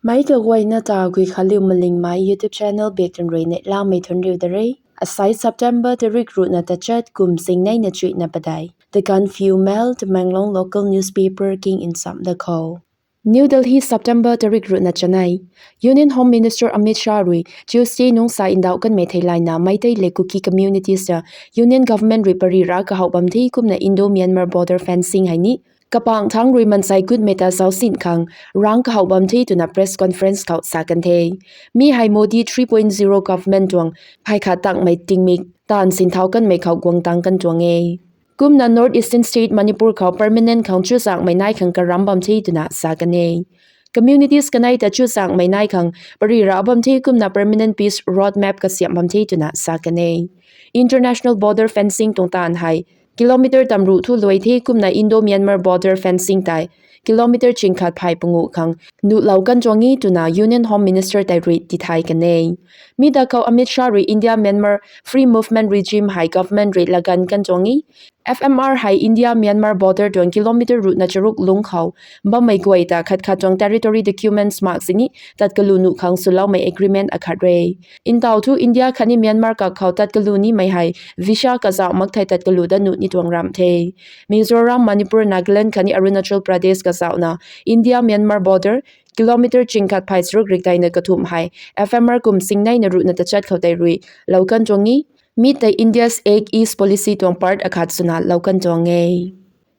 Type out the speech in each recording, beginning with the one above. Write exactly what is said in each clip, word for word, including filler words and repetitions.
Meic kaguayna ta Guikhanliu Malingmei YouTube channel bak tun rui neihlamei thunc riu da re. Asai September tarik ruhna tachat kum singneina chuihna padeih. The Gaanphiu Mail, Tamenglong local newspaper king nchamh da khou. New Delhi, September tarik ruhna chanei. Union Home Minister Amit Shah rui Tuesday nungc sa ndauh kanmei theilayna Meitei le Kuki communities ta Union Government rui pary ra kahouh bam the kumna Indo-Myanmar border fencing hei ni kapang thangc rui mansei gutmei ta zaucsin khang rang kahouh bam the twna press conference khou sa kan the. Mi hei Modi three point zero government tuang hei khat tangmei tingmik taanv sinthau kanmei khou guang tang kan tuang e. Kumna North Eastern state Manipur khou permanent khang chuzaenghmei nai khang karam bam the twna sa kan e. Communities kanei ta chuzaenghmei nai khang pary ra bam the kumna permanent peace road map kasiamh bam the twna sa kan e. International border fencing tuang taanv hei kilometer tamruh thu luai the kumna Indo-Myanmar border fencing tei kilometer chingkhat phay panguh khang nuhlou kan tuang e twna Union Home Minister tei rui tithay kan e. Mi da khou Amit Shah rui India-Myanmar Free Movement Regime hei government rui lagan kan tuang e. F M R hei India-Myanmar border tuang kilometer ruhna charuk lungc khou bammei guay ta khat khat tuang territory documents mak sini tat kalu nuh khang swloumei agreement akhat re. Ntaw thu India khatni Myanmar kak khou tat kalu nimei hei visa kazauh mak thei tat kalu dat nuh ni tuang ramh the. Mizoram, Manipur, Nagaland khatni Arunachal Pradesh kazauhna India-Myanmar border kilometer chingkhat phay charuk rikdeina kathumh hei F M R kum singneina ruhna tachat khou tei rui lou kan tuang e. Mi tei India's Act East policy tuang part akhat swna lou kan tuang e.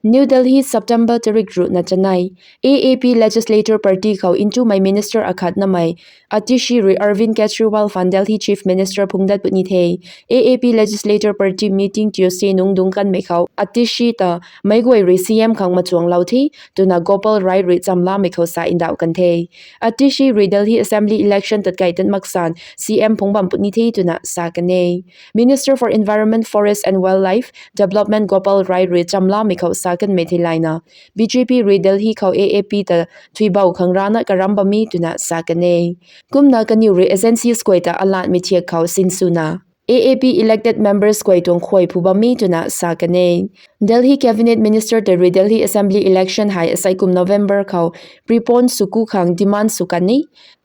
New Delhi, September tarik ruhna chanei. A A P Legislature Party khou ntumei minister akhat namei Atishi rui Arvind Kejriwal fan Delhi Chief Minister phungc dat puni the. A A P Legislature Party meeting Tuesday nungc dungc kanmei khou Atishi ta meic guay rui C M khang machuanglou the twna Gopal Rai rui chamlamei khou sa ndauh kan the. Atishi rui Delhi Assembly election tatkei tan maksan C M phungc bam puni the twna sa kan e. Minister for Environment, Forest and Wildlife Development Gopal Rai rui chamlamei khou sa kanmei theilayna B J P rui Delhi khou A A P ta thuibou khang rana karam bam e twna sa kan e. Kumna kaniw rui agencies guay ta alatmei thiak khou sinswna A A P elected members guay tuang khuay phu bam e twna sa kan e. Delhi Cabinet Minister tei rui Delhi Assembly election hei asei kum November khou prepone sw ku khang demand sw kan e.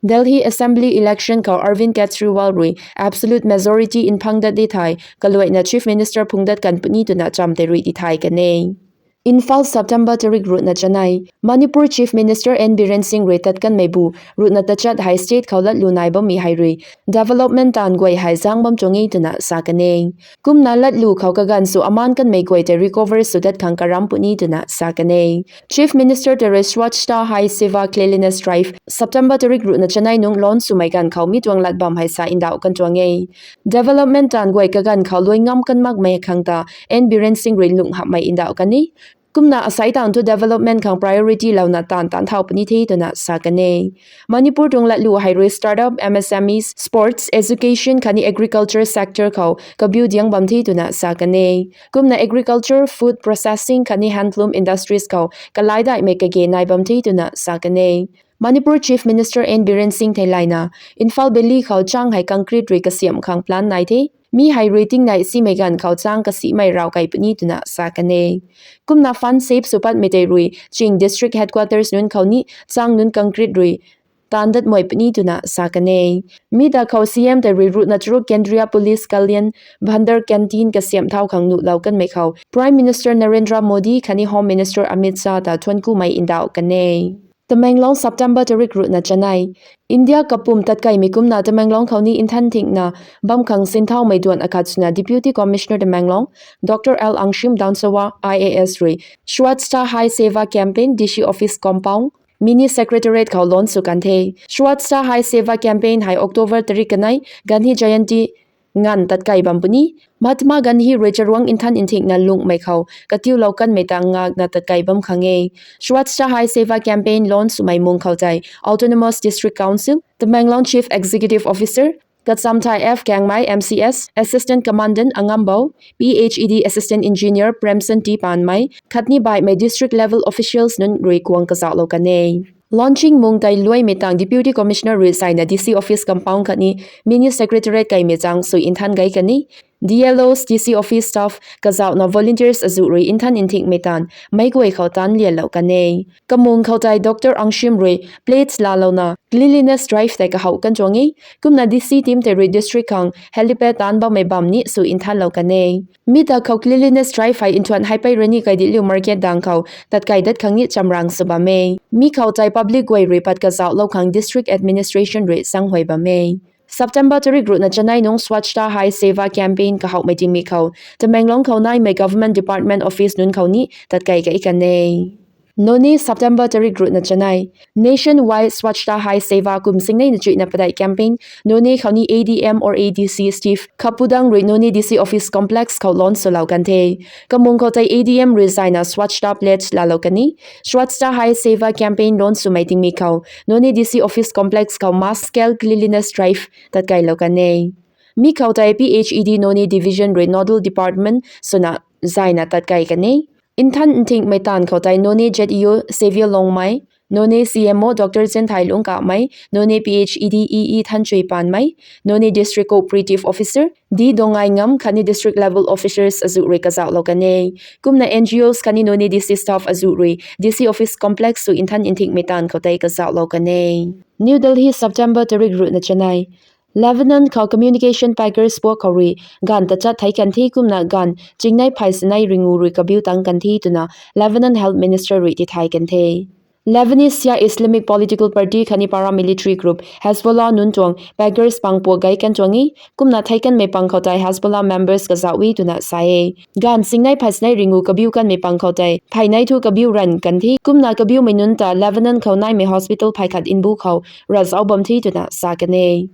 Delhi Assembly election khou Arvind Kejriwal rui absolute majority nphang dat di thei kaluaina Chief Minister phungc dat kan puni twna cham tei rui tithay kan e. Imphal, September tarik ruhna chanei. Manipur Chief Minister N Biren Singh rui tat kanmei bu ruhna tachat hei state khou latlu nai bammei hei rui development taanv guay hei zaeng bam tuang e twna sa kan e. Kumna latlu khou kaganv sw amaan kanmei guay tei recover sw dat khang karam puni twna sa kan e. Chief Minister tei rui Swachhata Hi Seva Cleanliness Drive September tarik ruhna chanei nungc launch swmei ganv khou mi tuang lat bam hei sa ndauh kan tuang e. Development taanv guay kaganv khou luai ngam kan makmei khang ta N Biren Singh rui lungh hamhmei ndauh kan e. Kumna asei taanv thu development khang priority louna taanv taanc thau puni the twna sa kan e. Manipur tuang latlu hei rui startup, M S M Es, sports, education khatni agriculture sector khou kabiu diang bam the twna sa kan e. Kumna agriculture, food processing khatni handloom industries khou kalai daihmei kage nai bam the twna sa kan e. Manipur Chief Minister N Biren Singh theilayna Imphal Valley khou chang hei concrete rui kasiamh khang plan nai the. Mi hei rui tingnei simei ganv khou chang kasimei raw kei puni twna sa kan e. Kumna fund save sw patmei tei rui ching district headquarters nunc khou ni chang nunc concrete rui taanv dat mei puni twna sa kan e. Mi da khou C M tei rui ruhna charuk Kendriya Police Kalyan Bhandar Canteen kasiamh thau khang nuhlou kanmei khou Prime Minister Narendra Modi khatni Home Minister Amit Shah ta thuanc kumei ndauh kan e. Tamenglong, September tarik ruhna chanei. India kapwm tatkeimei kumna Tamenglong khou ni nthan thingna bam khang sinthaumei duan akhat swna Deputy Commissioner Tamenglong Doctor L Angshim Downsawah I A S rui Swachhata Hi Seva Campaign D C Office Compound, Mini Secretariat khou launch sw kan the. Swachhata Hi Seva Campaign hei October tarik kanei Gandhi Jayanti nganv tatkei bam puni. Mahatma Gandhi rui charuangc nthan nthingna lunghmei khou katiulou kanmei ta ngakna tatkei bam khang e. Swachhata Hi Seva Campaign launch swmei mung khou tei Autonomous District Council, Tamenglong Chief Executive Officer, Kachamthai F Kengmei M C S, Assistant Commandant Angambou, P H E D Assistant Engineer Premson T Panmei, khatni baihmei district level officials nunc rui kuang kazauhlou kan e. Launching mung tei luaimei tang Deputy Commissioner rui saina D C Office Compound khatni Mini Secretariat keimei chang sui nthan gei kan e. D L Os, D C office staff kazauhna volunteers azuh rui nthan nthingmei taanv meic guay khou taanc lialou kan e. Kamung khou tei Doctor Angshim rui pledge laalouna cleanliness drive tei kahouh kan tuang e. Kumna D C team tei rui district khang helipad taanc bammei bam ni sw nthanlou kan e. Mi ta khou cleanliness drive hei nthuan hei pei rani kaidiliu market dang khou tatkai dat khang ni chamrang sw bam e. Mi khou tei public guay rui pat kazauhlou khang district administration rui zanghuay bam e. September tarik ruhna chanei nung Swachhata Hi Seva campaign kahouhmei tingmik khou Tamenglong khou naimei government department office nunc khou ni tatkai kai kan e. Noney, September tarik ruhna chanei. Nationwide Swachhata Hi Seva kum singnei na chuihna padeih campaign Noney khou ni A D M or A D C Steve Khapudang rui Noney D C office complex khou launch swlou kan the. Kamung khou tei A D M rui zayna Swachhata pledge laalou kan e. Swachhata Hi Seva campaign launch swmei tingmik khou Noney D C office complex khou mass scale cleanliness drive tatkailou kan e. Mi khou tei P H E D Noney division rui nodal department swna zayna tatkai kan e. Nthan nthingmei taanv khou tei Noney Z E O Xavier Longmei, Noney C M O Doctor Zenthailung Kamei, Noney P H E D E E Thanchui Panmei, Noney District Cooperative Officer D Dongai Ngam khatni district level officers azuh rui kazauhlou kan e. Kumna N G Os khatni Noney D C staff azuh rui D C office complex sw nthan nthingmei taanv khou tei kazauhlou kan e. New Delhi, September tarik ruhna chanei. Lebanon khou communication packers puak khou rui ganv tachat thei kan the kumna ganv chingnei phay sinei ringu rui kabiu tang kan the twna Lebanon Health Minister rui tithay kan the. Lebanese Shia Islamic political party khatni paramilitary group Hezbollah nunc tuang packers pang puak gay kan tuang e, kumna thei kanmei pang khou tei Hezbollah members kazauh e twna sa e. Ganv chingnei phay sinei ringu kabiu kanmei pang khou tei phay nei thu kabiu ranv kan the, kumna kabiumei nunc ta Lebanon khou naimei hospital phay khat mbu khou ravzauc bam the twna sa kan e.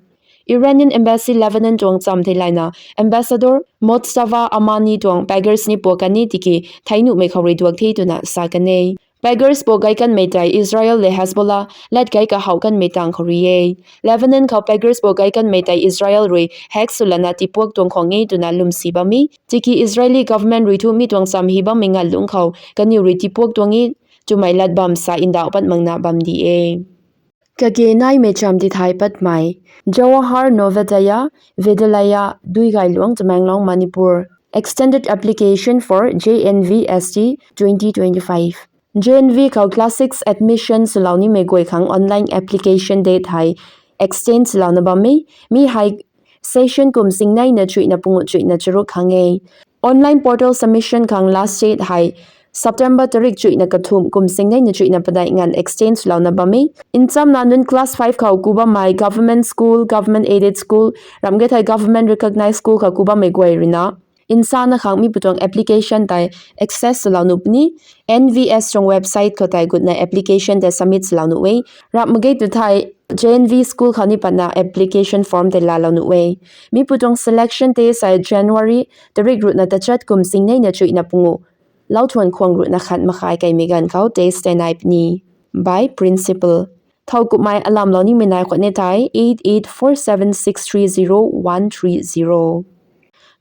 Iranian embassy Lebanon tuang cham theilayna ambassador Mojtaba Amani tuang packers ni puak kan e tiki thei nuhmei khou rui duak the twna sa kan e. Packers puak gay kanmei tei Israel le Hezbollah lat gay kahouh kanmei tang khou rui e. Lebanon khou packers puak gay kanmei tei Israel rui hack swlana tipuak tuang khwang e twna lwmsi bam e. Tiki Israeli government rui thu mi tuang cham hi bammei ngalungc khou kaniw rui tipuak tuang e twmei lat bam sa ndauh pat makna bam di e. Kage naimei cham tithay patmei. Jawahar Navodaya Vidyalaya, Duigayluang, Tamenglong, Manipur. Extended application for J N V S T twenty twenty-five. J N V khou class six admission swlou nimei guay khang online application date hei extend swlouna bam e. Mi hei session kum singneina chuihna pungu chuihna charuk khang e. Online portal submission khang last date hei September tarik chuihna kathumh kum singneina chuihna padeih nganv extend swlouna bam e. Nchamna nunc class five khou ku bammei government school, government aided school, ramh ge thei government recognized school khou ku bammei guay ruina nsana khang mi pu tuang application tei access swlou nuh puni. N V S tuang website khou tei gutna application tei submit swlou nuh e. Ramh mak ge tu thei J N V school khou ni patna application form tei laalou nuh e. Mi pu tuang selection test hei January tarik ruhna tachat kum singneina chuihna pungu, lauthuan khwang ruhna khat makhai kaimei ganv khou test tei nai puni. By principal. Thowkumhmei alamlou nimei nai khwan e thei eight eight four seven six three zero one three zero.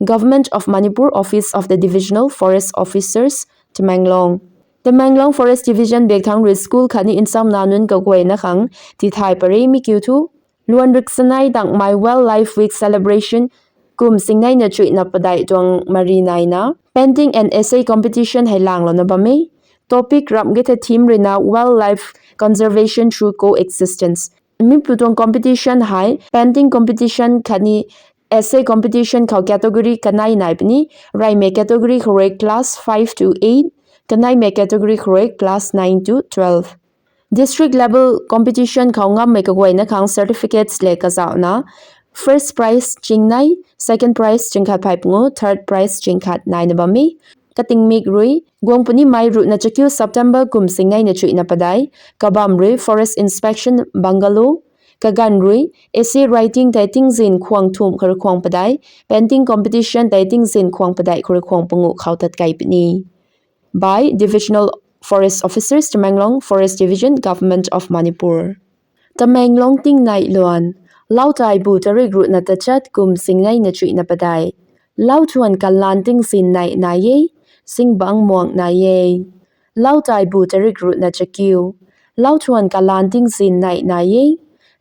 Government of Manipur, Office of the Divisional Forest Officers, Tamenglong. Tamenglong Forest Division biak thangc rui school khatni nchamna nunc kaguayna khang tithay pary mi kiu thu, luan riksanei tangmei Wildlife Week celebration kum singneina chuihna padeih tuang mari naina painting and essay competition hei langlouna bam e. Topic ramh ge thei theme ruina Wildlife Conservation Through Coexistence. Mi pu tuang competition hei painting competition khatni essay competition khou category kanei nai puni. Reymei category khou rui class five to eight, kaneimei category khou rui class nine to twelve. District level competition khou ngammei kaguayna khang certificates le kazauhna first prize chingnei, second prize chingkhat phay pungu, third prize chingkhat naina bam e. Katingmik rui guang punimei ruhna chakiu September kum singneina chuihna padeih. Kabam rui forest inspection bungalow. Kaganv rui essay writing tei tingzin khwang thumh khou rui khwang padeih, painting competition tei tingzin khwang padeih khou rui khwang pungu khou tatkei puni. By Divisional Forest Officers, Tamenglong Forest Division, Government of Manipur. Tamenglong tingnei luan. Lautaibu tarik ruhna tachat kum singneina chuihna padeih. Lauthuan kalan tingzin nei nai e, singbangc muang nai e. Lautaibu tarik ruhna chakiu. Lauthuan kalan tingzin nei nai e,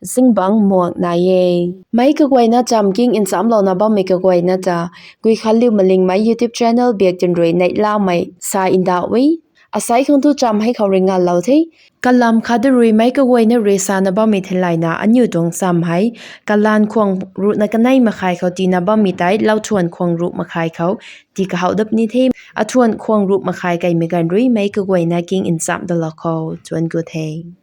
zingbangc muak nai e. Meic kaguayna cham king nchamclouna bammei kaguayna ta, Guikhanliu Malingmei YouTube channel biak tin rui neihlamei sa ndauh e. Asei khang thu cham hei khou rui nganlou the. Kalam khat da rui meic kaguayna rui sana bammei theilayna aniu tuang cham hei, kalanv khwang ruhna kanei makhai khou tiina bammei tei lauthuan khwang ruh makhai khou tii kahouh dat puni the. Athuan khwang ruh makhai kaimei ganv rui meic kaguayna king nchamc dalou khou tuan gut the.